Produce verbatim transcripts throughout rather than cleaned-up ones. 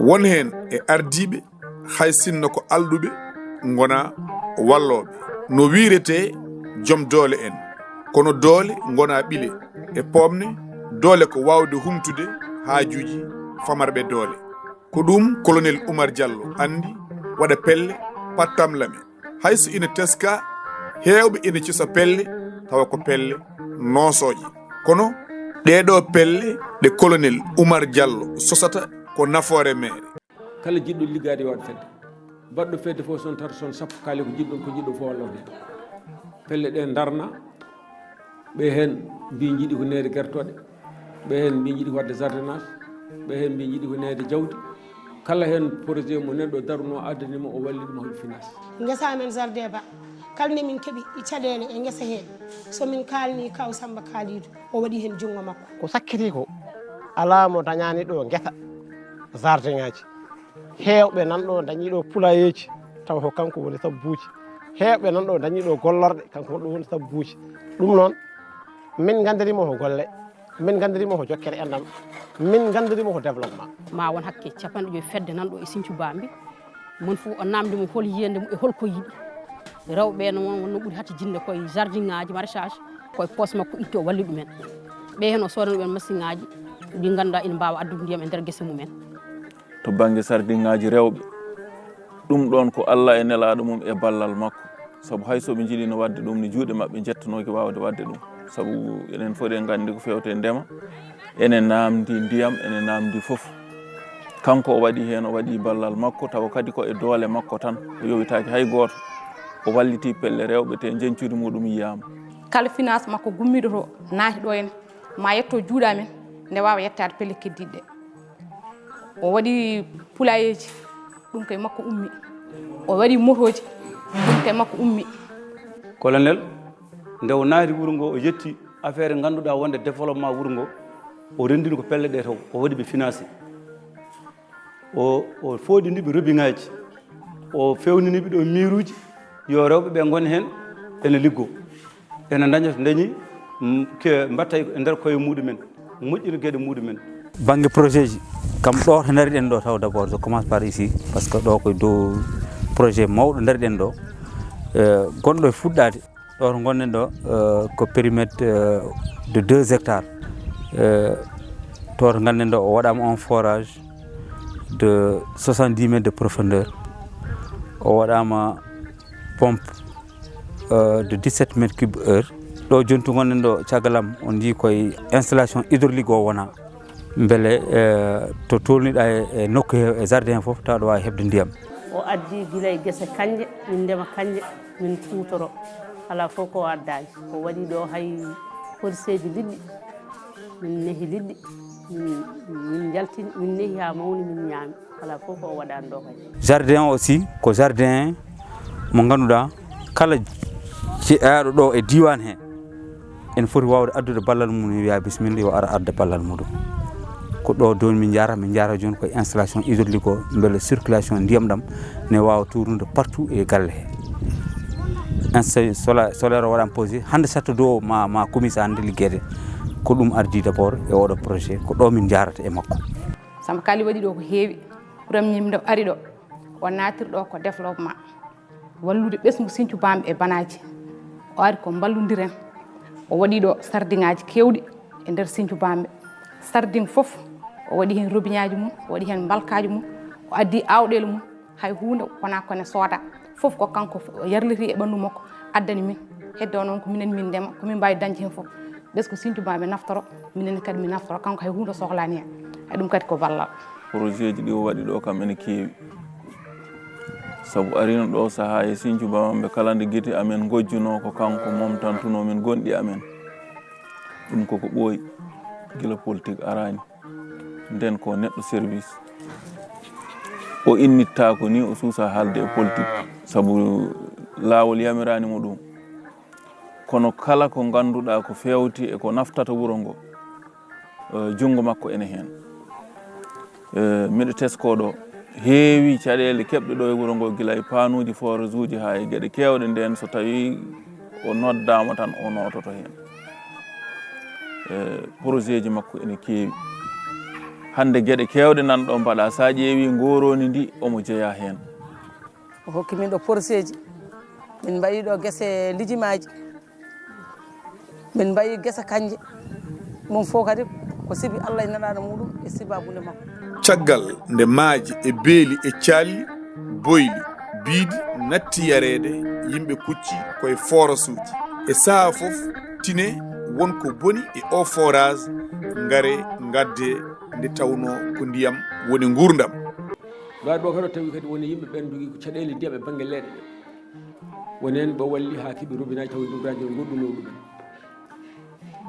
Won heen e ardiiɓe, hay sinno ko alɗuɓe, ngona wallooɓe. No wiiretee joom doole en, kono doole ngona ɓile e poomne, doole ko waawde humtude haajuuji famarɓe doole. Ko ɗum Colonel Oumar Diallo anndi, waɗa pelle pattamlame. Hay so ina teska, heewɓe ina cusa pelle, tawa ko pelle noosooje. Kono ɗee ɗoo pelle ɗe Colonel Oumar Diallo sosata ko nafoore meere. Kala jiɗɗo liggaade yo waɗ fedde. Baɗɗo fedde fof son tata son sappo kaali ko jiɗɗon, ko jiɗɗo fof wallo heen. Pelle ɗe ndarna, ɓe heen mbii jiɗi ko neede gertoɗe, ɓe heen mbii jiɗi ko waɗde jardinage, ɓe heen mbii jiɗi ko neede jawdi. Kala heen projet mo neɗɗo darunoo addani mo, o walli ɗum hoɗi finance. Ngesa amen jardin ba, kala nde min keɓi caɗeele e ngesa hee, so min kaalni kaw Samba Kalidou, o waɗi heen junngo makko. Ko sakkiti ko, alaa mo dañaani ɗo ngesa, jardin ŋaaji. Heewɓe nan ɗo dañi ɗo pulayeeji, tawa ko kanko woni sabbuuji. Heewɓe nan ɗo dañi ɗo gollorɗe, kanko ɗum woni sabbuuji. Ɗum noon, min nganndirimo ko golle, min nganndirimo ko jokkere enɗam, min nganndirimo ko développement. Ma won hakke capanɗe joyi fedde nan ɗo e Sinthiou Bambi. Mon fof o namdi mo hol yiyande mum e hol ko yiɗi. Rewɓe ɓe noon wonno ɓuri hatti jinde koye jardin ŋaaji maraîchage, koye poos makko itti o walli ɗumen. Ɓe heen o soodani ɗumen machine ŋaaji ɗi ngannduɗaa ina mbaawa addude ndiyam e nder gese mumen. To bannge sardiŋaaji rewɓe, ɗum ɗoon ko Allah e nelaaɗo mum e ballal makko, sabu hay so ɓe njiɗino waɗde ɗum ne, juuɗe maɓɓe njettanooki waawde waɗde ɗum, sabu enen fof eɗen nganndi ko feewte ndema, ene naamndi ndiyam, ene naamndi fof. Kanko o waɗi heen, o waɗi ballal makko, tawa kadi ko e doole makko tan, o yowitaaki hay gooto, o wallitii pelle rewɓe te njeñcudi muɗum yiyaama. Kala finance makko gummiiɗo to naati ɗo ene, ma yetto juuɗe amen, nde waawa yettaade pelle keddiiɗe ɗe. O waɗi pulayeeji, ɗum kay makko ummi. O waɗi motooji, ɗum kay makko ummi. Colonel, nde o naati wuro ngo, o yetti affaire ngannduɗaa wonde développement wuro ngo, o renndini ko pelle ɗe taw, o waɗi ɓe financé. O o fooɗini ɓe robiŋaaji, o feewnini ɓe ɗo miiruuji, yo rewɓe ɓe ngon heen ene liggoo. Ene ndaña, ndañi, mbatta e nder koye muɗumen, moƴƴina geɗe muɗumen. Bannge projet ji kam, ɗo to ndariɗen ɗo taw, d' abord je commence par ici, par ce que ɗo koye dow projet mawɗo ndariɗen ɗo, gonɗo e fuɗɗaade. Ɗo to ngonɗen ɗo ko périmètre de deux hectares. To to ngonɗen ɗo o waɗaama un forage de soixante dix mètres de profondeur, o waɗaama pompe de dix sept mètres cube heure. Ɗo jooni to ngonɗen ɗo, caggal am on njii koye installation hydraulique o wona, mbele to tolniɗa e nokku he, e jardin he fof tawa aɗa wawi heɓde ndiyam. O addi gila e gese kanje, min ndema kanje, min kuutoro. Alaa fof ko o addaani. O waɗi ɗo hay poliseeji liɗɗi, min nehi liɗɗi, min njaltini, min nehi haa mawni, min ñaami. Alaa fof ko o waɗaani ɗo kay. Jardin o aussi ko jardin mo ngannduɗaa kala jeeyaaɗo ɗo e diiwaan he ene foti waawde addude ballal mum, ne wiya bisimilla, yo ar adda ballal muɗum. Ko ɗo jooni min njaarata, min njaarata jooni koye installation hydraulique o, mbele circulation ndiyam ɗam ne waawa tournude partout e galle he. Installation solaire o waɗaama posé hannde, satto dow ma ma commencé hannde liggeede. Ko ɗum ardii d' abord e oɗo projet, ko ɗo min njaarata e makko. Samba Kali waɗi ɗo ko heewi. Premier mi ari ɗo, o naatiri ɗo ko développement, wallude ɓesngu Sinthiou Bambe e banaaji. O ari ko mballondiren. O waɗi ɗo sardiŋaaji keewɗi e nder Sinthiou Bambe. Sardiŋ fof o waɗi heen robiñaaji mum, o waɗi heen mbalkaaji mum, o addi aawɗeele mum, hay huunde wonaa ko ne sooda. Fof ko kanko yarliti e ɓanndu makko addani min. Heddo noon ko minen min ndema, ko min mbaawi dañde heen fof. Ɓesngu Sinthiou Bambe naftoro, minen kadi min naftoro, kanko hay huunde sohlaani heen. Hay ɗum kadi ko ballal. Projet ji ɗi o waɗi ɗo kam ene keewi. Sabu arino ɗo sahaa e Sinthiou Bambe, kala nde gite amen ngojjunoo ko kanko momtantunoo min gonɗi amen. Ɗum koko ɓooyi gila politique araani. Nden ko neɗɗo service. O innittaako ni o suusa haalde e politique, sabu laawol yamiraani mo ɗum. Kono kala ko ngannduɗaa ko feewti e ko naftata wuro ngo, junngo makko ene heen. Miɗo teskoo ɗo, heewi caɗeele keɓɗe ɗo e wuro ngo, gila e paanuuji, forage uji haa e geɗe keewɗe. Ndeen so tawii o noddaama tan, o noototo heen. Projet ji makko ene keewi. Hannde geɗe keewɗe nan ɗo mbaɗa, so a ƴeewi ngoroni ndi, omo jeyaa heen. O hokki min ɗo porseeji, min mbaɗi ɗo gese lijimaaji, min mbaɗi gese kanje. Ɗum fof kadi ko sibi Allah e nelaaɗo muɗum e sibaabu nde makko. Caggal nde maaje e beeli e calli, boyli, biidi natti yareede, yimɓe kucci koye forasuuji. E sahaa fof, tine won ko boni e o forage, ngare ngadde nde tawnoo ko ndiyam woni nguurndam. Gaari ɗo kadi o tawi kadi woni yimɓe ɓen jogii ko caɗeele ndiyam e bannge leɗɗe ɗe. Woni heen ɓe walli haa keɓi robinaaji tawi dubraaji en goɗɗuno ɗumen.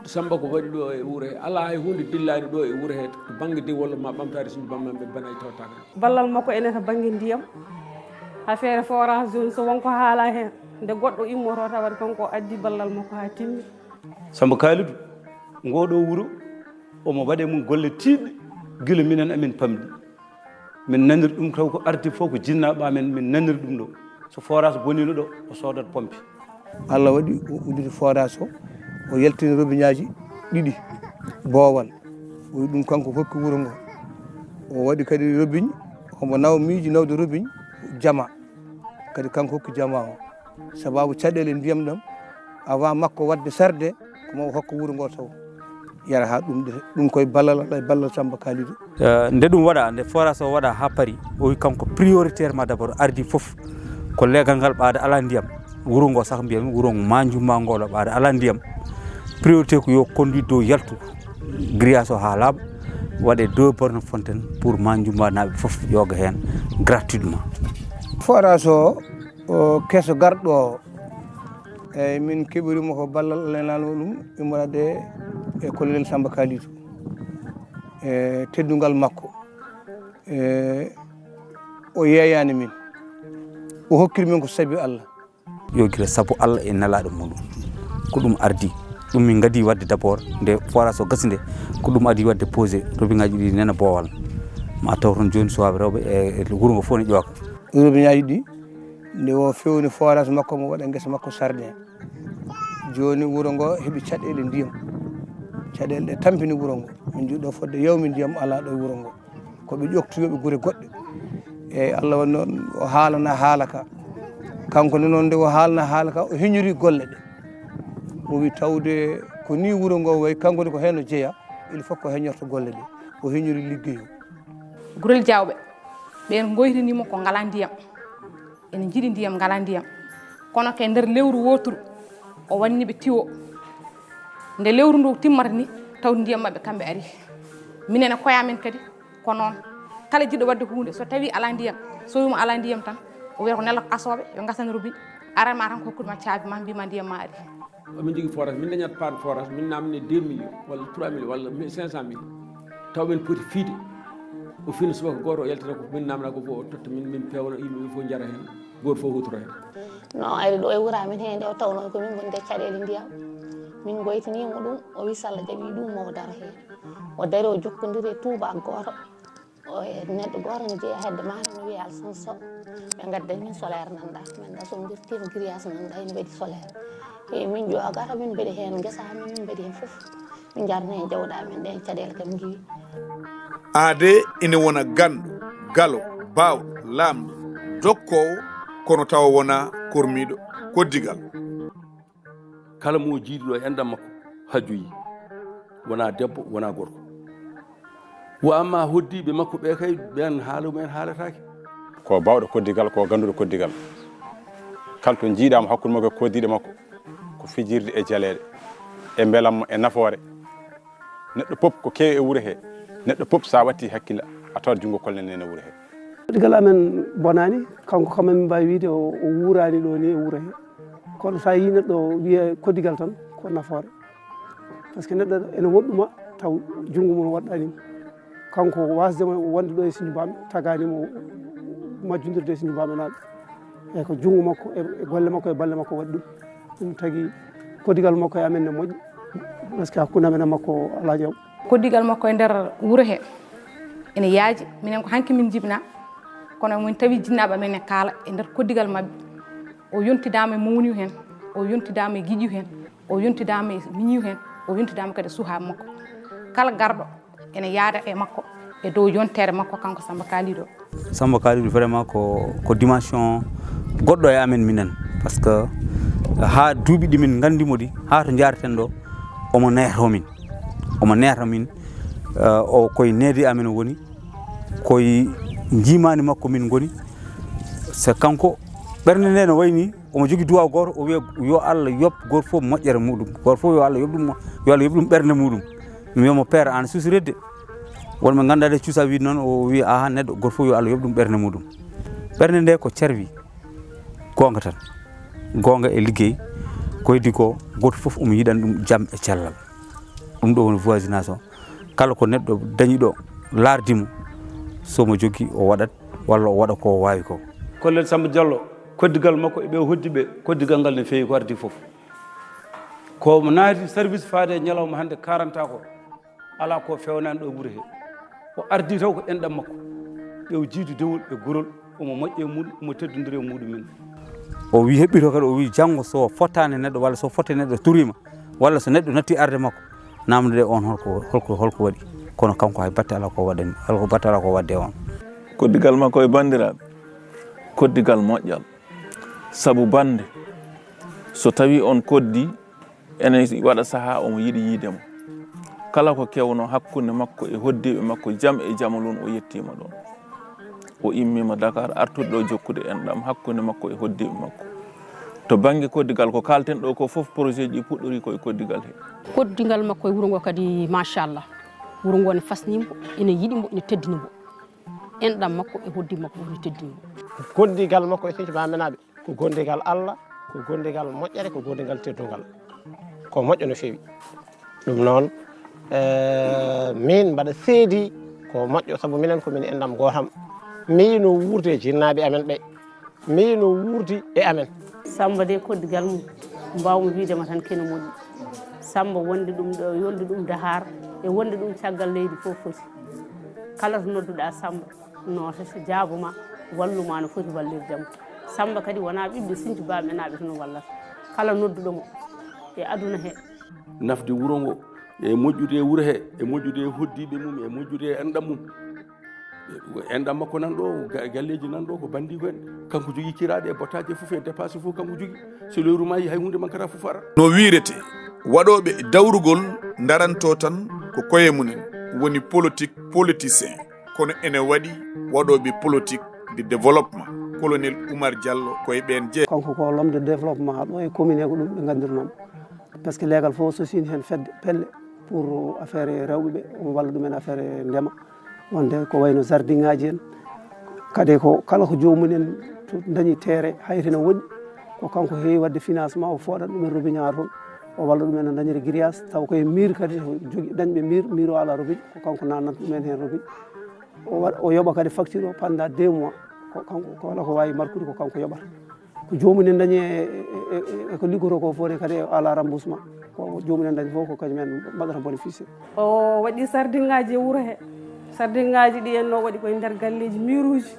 Samba ko waɗi ɗo e wuro he, alaa hay huunde dillaani ɗo e wuro he to bannge diwol ma ɓamtaade suudu bamma ɓe banaji tawtaaka. Ballal makko ene to bannge ndiyam, affaire forage jooni so won ko haala heen, nde goɗɗo immoto tawat kanko o addi ballal makko haa timmi. Samba Kalidou, ngoo ɗoo wuro omo waɗe mum golle tiiɗɗe gila minen amin pamɗi. Min nanir ɗum taw ko ardi fof ko jinnaaɓe amen, min nanir ɗum ɗo. So forage boniino ɗo, o soodat pompe. Allah waɗi o udditi forage o, o yaltini robiñaaji ɗiɗi boowal. O wi ɗum kanko hokki wuro ngo. O waɗi kadi robiñ, omo nawa miiji nawde robiñ jama. Kadi kanko hokki jama o. Sababu caɗeele ndiyam ɗam, avant makko waɗde sarde, ko mo hokka wuro ngo taw. Yara ha ɗum ɗe, ɗum koye ballal Allah e ballal Samba Kalidou. Eh, nde ɗum waɗa, nde forage o waɗa ha paari, o wi kanko prioritairement d'abord ardi fof ko leegal ngal ɓaade ala ndiyam. Wuro ngo saka mbiyami, wuro ngo Manjumma ngo ɗo ɓaade ala ndiyam. Priorité ko yo conduit dow yaltu grillage o ha laaɓa, waɗe deux bornes fontaine pour Manjumma naaɓe fof yoga heen gratuitement. Forage o, o keso garɗo o, eyyi, min keɓirimo ko ballal Allah e Laamɗo ɗum immorade e colonel Samba Kalidou e teddungal makko. E o yeeyani min, o hokkiri min ko sabi Allah. Yo gila sabu Allah e nelaaɗo muɗum. Ko ɗum ardi. Ɗum min ngadi waɗde d'abord nde forage o gasi nde, ko ɗum adi waɗde posé robiñaaji ɗi nena boowal. Ma taw toon jooni suwaaɓe rewɓe e, e wuro ngo fof ne ƴooka. Robiñaaji ɗi, nde o fewni forage makko, mo waɗa ngesa makko sarde. Jooni wuro ngo heɓi caɗeele ndiyam. Caɗeele ɗe tampini wuro ngo. Min njiɗɗo fodde yawmi ndiyam alaa ɗo e wuro ngo. Ko ɓe ƴoktu yo ɓe gure goɗɗe. Eyyi, Allah waɗi noon o haalana haala ka. Kanko ne noon nde o haalana haala ka, o heñori golle ɗe. O wi tawde ko ni wuro ngo wayi, kanko ne ko heen o jeya, il faut ko heñorta golle ɗe. O heñori liggeyo. Gurel Jawɓe, ɓeen ngoytinimo ko ngala ndiyam. Ene njiɗi ndiyam, ngala ndiyam. Kono ke nder lewru wooturu, o wanni ɓe tiwo. Nde lewru ndu timmata ni, taw ndiyam maɓɓe kamɓe ari. Minen e koye amen kadi, ko noon. Kala jiɗɗo waɗde huunde, so tawi ala ndiyam, so wima ala ndiyam tan, o wiyata ko nela ko asooɓe, yo ngasan robiñ, aranma tan ko hokkudema caabi ma, mbima ndiyam ma ari. Min jogii forage, min dañat paan forage, min namni deux millions walla trois millions walla cinq cent mille. Taw min poti fiide. O fina subaka gooto, o yaltina ko min namna ko fof, o totta min, min pewna, yimɓe ɓe fof njara heen, gooto fof hutora heen. No ari ɗo e wura min heen nde o tawnoo ko min ngoni e caɗeele ndiyam. Min ngoytiniimo ɗum, o wi so Allah jaɓi ɗum mo o daro heen. O dari o jokkondiri e tuubaak gooto. O e neɗɗo gooto no jeeya hedde maaro no wiyee Alsan Sow. Ɓe ngaddani min solaire nan ɗa, min ɗa so mbirtiima grillage nan ɗa ene waɗi solaire. E min ƴoogata min mbaɗi heen ngesa amen, min mbaɗi heen fof. Min njarna heen jawɗi amen ɗe, caɗeele kam ngiwi. Aadee ene wona ganndo, galo, baawɗo, laamɗo, dokkoowo, kono tawa wonaa kormiiɗo koddigal. Kala mo jiidi ɗo e enɗam makko, hajjoyi. Wona debbo, wona gorko. Wa amma hoddiiɓe makko ɓe kay, ɓen haala mumen haalataake. Ko baawɗo koddigal, ko gannduɗo koddigal. Kala to jiiɗaama hakkunde makko e koddiiɗo makko, ko fijirde e jaleeɗe, e mbelamma, e nafoore. Neɗɗo pop ko keewi e wuro he. Neɗɗo pop sa watti hakkille, a tawat junngo kolnel nene wuro he. Koddigal amen bonaani, kanko kam amin mbaawi wiide o, o wuuraani ɗo ni e wuro he. Kono sa yii neɗɗo wiya koddigal tan, ko nafoore. Par ce que neɗɗo ene woɗɗuma taw junngo mum woɗɗaani mo. Kanko wasde mo wonde ɗo e Sinjubaaɓe, tagaani mo majjundirde e Sinjubaaɓe naaɓe. Eyyi, ko junngo makko e, e golle makko e balle makko waɗi ɗum. Ɗum tagi koddigal makko e amen ne moƴƴi, par ce que hakkunde amen e makko alaa jaw. Koddigal makko e nder wuro he ene yaaji. Minen ko hanki min njibinaa, kono min tawi jinnaaɓe amen ne kaala e nder koddigal maɓɓe. O yontidaama e mawniw heen, o yontidaama e giƴiw heen, o yontidaama e miñiw heen, o yontidaama kadi e suhaaɓe makko. Kala garɗo ene yaada e makko, e dow yontere makko kanko Samba Kalidou. Samba Kalidou vraiment ko, ko dimension goɗɗo e amen minen, parce que haa duuɓi ɗi min nganndi mo ɗi, haa to njaareten ɗo, omo neeto min, omo neeto min, eh, o koye needi amen woni, koye njiimaandi makko min ngoni. So kanko ɓernde nde no wayi ni, omo jogii duwaaw gooto, o wiya yo Allah yoɓ gooto fof moƴƴere muɗum, gooto fof yo Allah yoɓ ɗum, yo Allah yoɓ ɗum ɓernde muɗum. Mi wiya mo, "Père, an suusiredde, won ɓe ngannduɗaa de cuusa wiide noon." O wiya, "Aha, neɗɗo gooto fof yo Allah yoɓ ɗum ɓernde muɗum." Ɓernde nde ko carwi goonga tan, goonga e liggey, ko heddi ko gooto fof omo yiɗani ɗum jam e cellal. Ɗum ɗo woni voisinage o. Kala ko neɗɗo dañi ɗo, laardi mo, so mo jogii o waɗat, walla o waɗa ko o waawi ko. Colonel Samba Diallo, koddigal makko e ɓe o hoddi ɓe, koddigal ngal ne feewi ko ardi fof. Ko mo naati service faade e ñalawma hannde quarante ko, alaa ko feewnaani ɗo e wuro he. O ardi taw ko enɗam makko. Ɓe o jiidu dewol e gorol, omo moƴƴe e muɗum, omo teddondire e muɗum min. O wi heɓɓito kadi, o wi janngo so fottaani neɗɗo, walla so fotte neɗɗo turiima, walla so neɗɗo natti arde makko, namdode on holko, holko, holko waɗi. Kono kanko hay batte alaa ko waɗani, alaa ko batte alaa ko waɗde on. Koddigal makko e banndiraaɓe, koddigal moƴƴal. Sabu bannde, so tawi on koddi, ene waɗa sahaa omo yiɗi yiide mo. Kala ko kewno hakkunde makko e hoddiiɓe makko, jam e jamalun, o yettiima ɗon. O immiima Dakar, artude ɗo jokkude enɗam hakkunde makko e hoddiiɓe makko. To bannge koddigal, ko kaalten ɗo ko fof, projet ji puɗɗori ko e koddigal he. Koddigal makko e wuro ngo kadi, machallah. Wuro ngo ne fasni mo, ene yiɗi mo, ene teddini mo. Enɗam makko e hoddiiɓe makko fof ene teddini mo. Koddigal makko e Sinthiou Bambenaaɓe ko gondigal Allah, ko gondigal moƴƴere, ko gondigal teddungal. Ko moƴƴo no feewi. Ɗum noon, eh, min mbaɗa seedi ko moƴƴo, sabu minen ko min enɗam gootam. Mi no wuurde e jinnaaɓe amen ɓe. Mi no wuurdi e amen. Samba de, koddigal mum, mbaawmi wiide ma tan kene moƴƴi. Samba wonde ɗum ɗo, yolde ɗum Dahar, e wonde ɗum caggal leydi fof foti. Kala to nodduɗaa Samba, nootata, jaabo ma, wallu ma no foti wallirde ma. Samba kadi wonaa ɓiɓɓe Sinthiou Bambenaaɓe tan wallata. Kala nodduɗo mo e aduna he. Nafde wuro ngo, e moƴƴude e wuro he, e moƴƴude e hoddiiɓe mum, e moƴƴude e enɗam mum. Enɗam makko nan ɗo, ga-, galleeji nan ɗo, ko banndiiko en. Kanko jogii kiraaɗe e bottaaje fof e dépasse fof kanko jogii. So lewru maayi, hay huunde mankata fof ara. No wiirete, waɗooɓe dawrugol ndarantoo tan ko koye mumen, woni politique, politicien, kono ene waɗi waɗooɓe politique de développement. Colonel Oumar Diallo ko e ɓeen jeyaa. Kanko ko l'homme de développement ɗo e commune he, ko ɗum ɓe nganndirnoo mo. Parce que leegal fof sosiino heen fedde pelle pour affaire rewɓe ɓe, omo walla ɗumen affaire ndema. Wonde ko wayno jardin ŋaaji en, kadi ko kala ko joomum en to dañi terrain, hay hino woɗɗi, ko kanko heewi waɗde financement, o fooɗat ɗumen robinet toon, o walla ɗumen no dañira grillage, taw koye mur kadi, jogi dañɓe mur, mur o alaa robinet, ko kanko naatnata ɗumen heen robinet. O waɗa, o yoɓa kadi facture o pendant deux mois, ko kanko, ko kala ko waawi markude ko kanko yoɓata. Ko joomum en dañi e, e, e, e ko liggotoo ko fof ne kadi o alaa remboursement. Ko joomum en dañi fof ko kañum en mbaɗata bénéficier. O waɗi sardiŋaaji e wuro he. Sardiŋaaji ɗi en no waɗi koye nder galleeji miiruuji.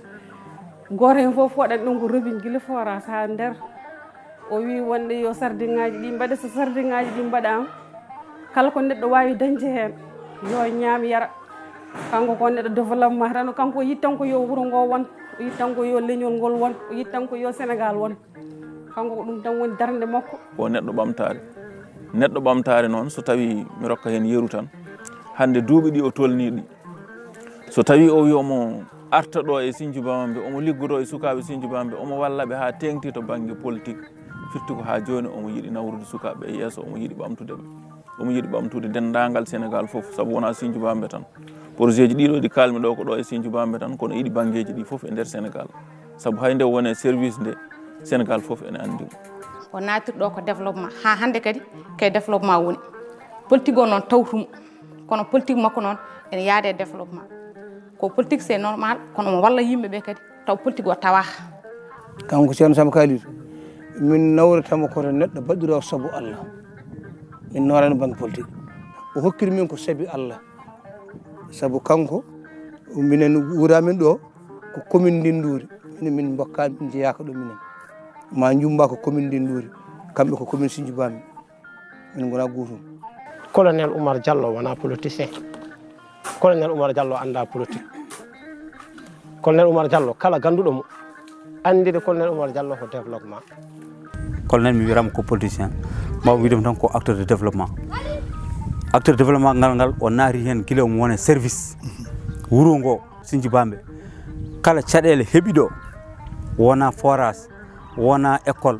Gooto heen fof fooɗan ɗum ko robinet gila forage haa nder. O wii wonde yo sardiŋaaji ɗi mbaɗe, so sardiŋaaji ɗi mbaɗaama, kala ko neɗɗo waawi dañde heen, yo ñaam yara. Kanko ko neɗɗo développement tan, kanko o yiɗi tan ko yo wuro ngo won, o yiɗi tan ko yo leñol ngol won, o yiɗi tan ko yo Sénégal won. Kanko ko ɗum tan woni darnde makko. Ko neɗɗo ɓamtaare. Neɗɗo ɓamtaare noon, so tawii mi rokka heen yeru tan, hannde duuɓi ɗi o tolnii ɗi, so tawii o wii omo arta ɗo e Sinthiou Bamambé, omo liggodoo e sukaaɓe Sinthiou Bamambé, omo walla ɓe haa teeŋti to bannge politique, firti ko haa jooni omo yiɗi nawrude sukaaɓe e yeeso, omo yiɗi ɓamtude ɓe. Omo yiɗi ɓamtude denndaangal Sénégal fof, sabu wonaa Sinthiou Bamambé tan. Projet ji ɗiɗo ɗi kaalmi ɗo ko ɗo e Sinthiou Bamambé tan, kono yiɗi banngeeji ɗi fof e nder Sénégal. Sabu hay nde wone service nde, Sénégal fof ene anndi mo. O naati ɗo ko développement, haa hannde kadi ko e développement woni. Politique o noon tawtumo, kono politique makko noon ene yaada e développement. Ko politique c'est normal, kono omo walla yimɓe ɓe kadi, taw politique o tawaa. Kanko Ceerno Samba Kalidou, min nawrata mo koto neɗɗo baɗɗo sabu Allah. Min nawrani bannge politique. O hokkiri min ko sabi Allah. Sabu kanko, minen wuura min ɗo, ko commune Ndinduuri. Minen min mbokka, min njeyaaka ɗo minen. Ma Njumba ko commune Ndinduuri. Kamɓe ko commune Sinthiou Bamambé. Min ngona gootum. Colonel Oumar Diallo wonaa politicien. Colonel Oumar Diallo annda politique. Colonel Oumar Diallo, kala gannduɗo mo, anndiri Colonel Oumar Diallo ko développement. Colonel, mi wiyatama ko politicien, mbawmi wiide tan ko acteur de développement. Acteur de développement ngal, ngal o naati heen gila omo wona service wuro ngo, Sinthiou Bambey. Kala caɗeele heɓiɗo, wona forage, wona école,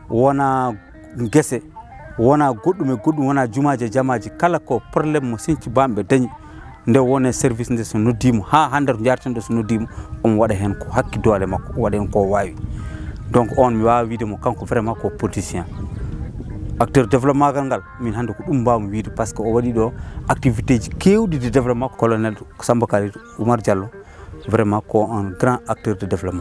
wona gese, wona goɗɗum e goɗɗum, wona jumaaji e jamaaji, kala ko problème mo Sinthiou Bambey dañi, nde wone service nde so noddiimo, haa hannde to njaareten ɗo so noddiimo, omo waɗa heen ko hakki doole makko, o waɗa heen ko waawi. Donc on mi waawa wiide mo kanko vraiment ko politicien. Acteur développement ngal, min hannde ko ɗum mbawmi wiide, parce que o waɗi ɗo activité ji keewɗi de développement, colonel Samba Khalidou Oumar Diallo. Vraiment ko un grand acteur de développement.